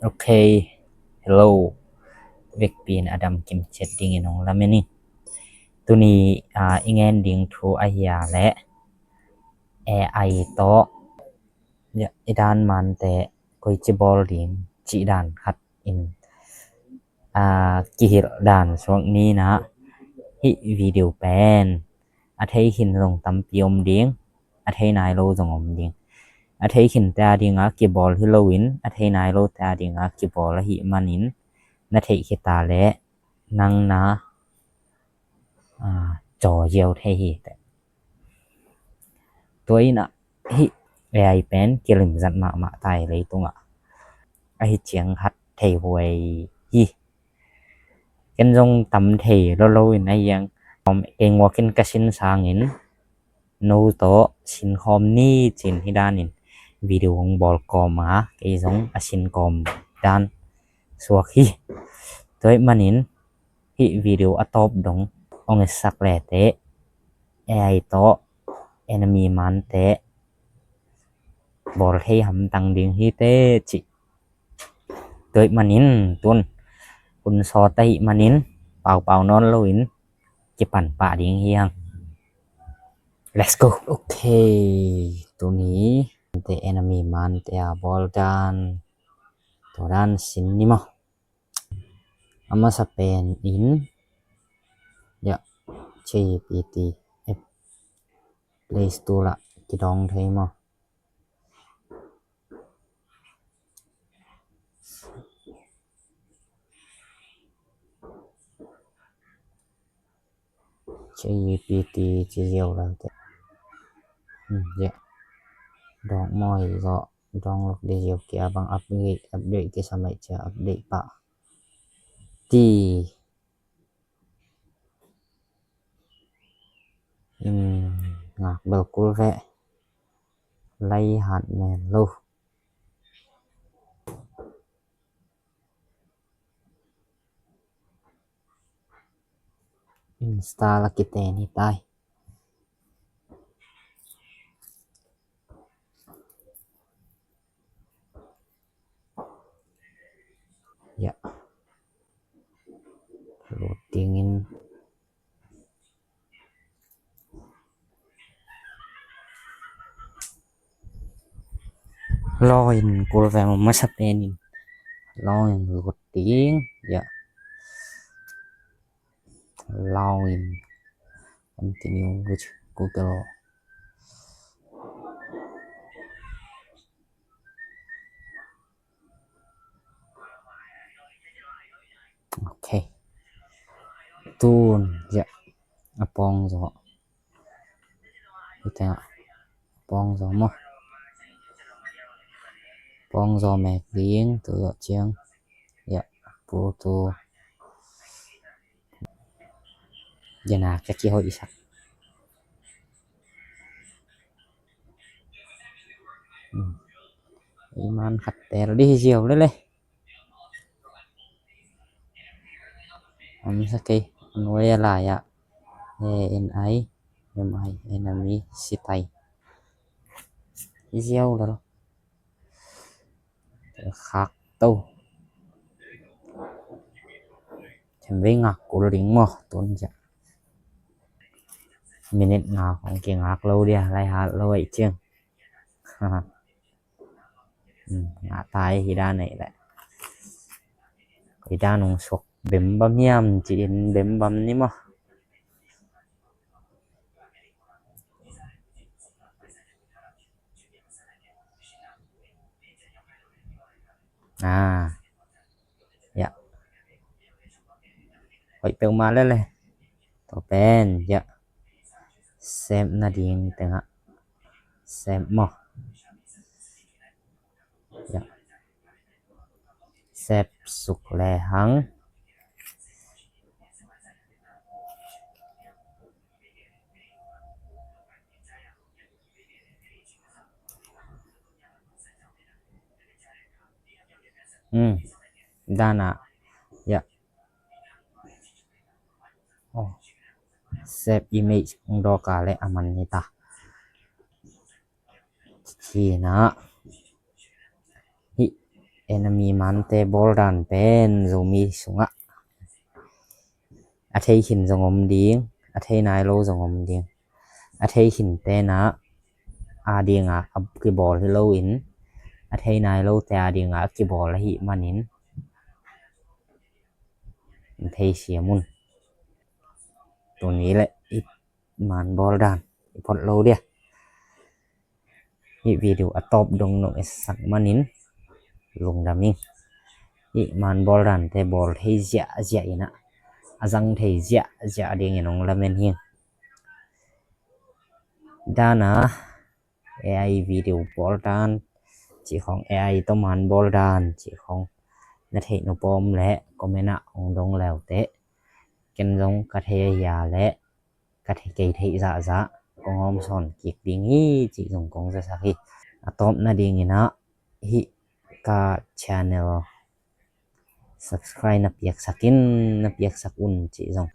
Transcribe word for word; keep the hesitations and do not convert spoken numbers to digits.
Ok, hello. Vekpi in a dam kim ciat dingin hong lamen ing. Tuni, ah, i ngen ding thu ahi a leh A I tawh, ya, i dan mante koici bawl ding cih dan khat in, ah, kihilh dan suak ni in ah, hih video pen a thei khin zong tampi om ding, a thei nai lo zong om ding. A thei khinte a dingah kibawl hi loin, a thei nai lote a dingah kibawl ahih manin, na theih khit a leh nang na, ah, caw ziau thei hi teh. Tua in ah hih A I pen kilimzat mahmah ta hi leitungah. Ahi ciang khat thei huai hi. Ken zong tam thei lo lo in a hiang, kei nguak in ka sin sangin no tawh sin khawm ni cin hi danin video hong bawl kawm a, kei zong a sin kawm dan suak hi. Tua ahih manin hih video a tawp dong hong etsak lete A I tawh enemy mante bawl thei hamtang ding hi teh cih. Tua ahih manin tun hun sawt ahih manin paupau nawn loin kipan pah ding hi hang. Let's go. Ok, tuni te enemy mante a bawl dan, tua dan sin ni maw. A masa pen in, ya, C P T app Play Store ah kidawng thei maw. C P T ci ziau lante. Hmm, ya. Dawng mawi zaw, dawng lok di ziau kia bang update, update kisa mai cia update pah. Ti. Hmm, ngak bel kul ve. Lai hat men lo. Install a kiten hi tai. Ya. Loading in. Login kul ve maw, masa penin login lut ding. Ya. Login. Continue with Google. Ok. Tun, ya. A pawng zaw. Hi tengah pawng zaw maw. Pawng zaw mek ding tu zawh ciang. Ya, pu tu. Jana ka kihoih sak. Hmm. Iman khat tel di hi ziau lele. Om sa kei, an wei a lai ah. A N I M I, enemy, sitai. Hi ziau lel. Khak to. Them vei ngak kul ding maw, tun cia. Minute nga kong kingak lo dia, lai hat lo ai ciang. Hmm, ngah tai hi dan ei leh. Koi dan hong suak bem bam hiam ci-in bem bam ni maw. Ah. Ya. Hoih peuhmah lele. Tua pen, ya. Sep nading tengah. Sep maw. Ya. Sep suk lehang. Hmm. Dana. Ya. Oh. Save image hong dawk a leh a man hi ta. Cina. Hih Enemy mante bawl dan pen Zomi sungah a thei khin zong om ding, a thei nai lo zong om ding. A thei khin tena a dinga a kibawl hi loin, a thei nai lote a dinga a kibawl ahi manin thei siam un. Tuni le i man bawl dan i phot lo dia. Hih video a tawp dong nong etsak manin lungdam ing. Hih man bawl dante bawl thei ziahziah inah, a zang thei ziahziah dingin hong lamen hing. Dana AI video bawl dan cih khong, AI tawh man bawl dan cih khong na theih nop om leh comment ah hong dong leute. Ken zong ka thei ahi a leh ka thei, kei theih zahzah kong hawm sawn kik ding hi cih zong kong zasak hi. A tawpna dinginah hih ka channel subscribe na piaksak in, na piaksak un cih zong.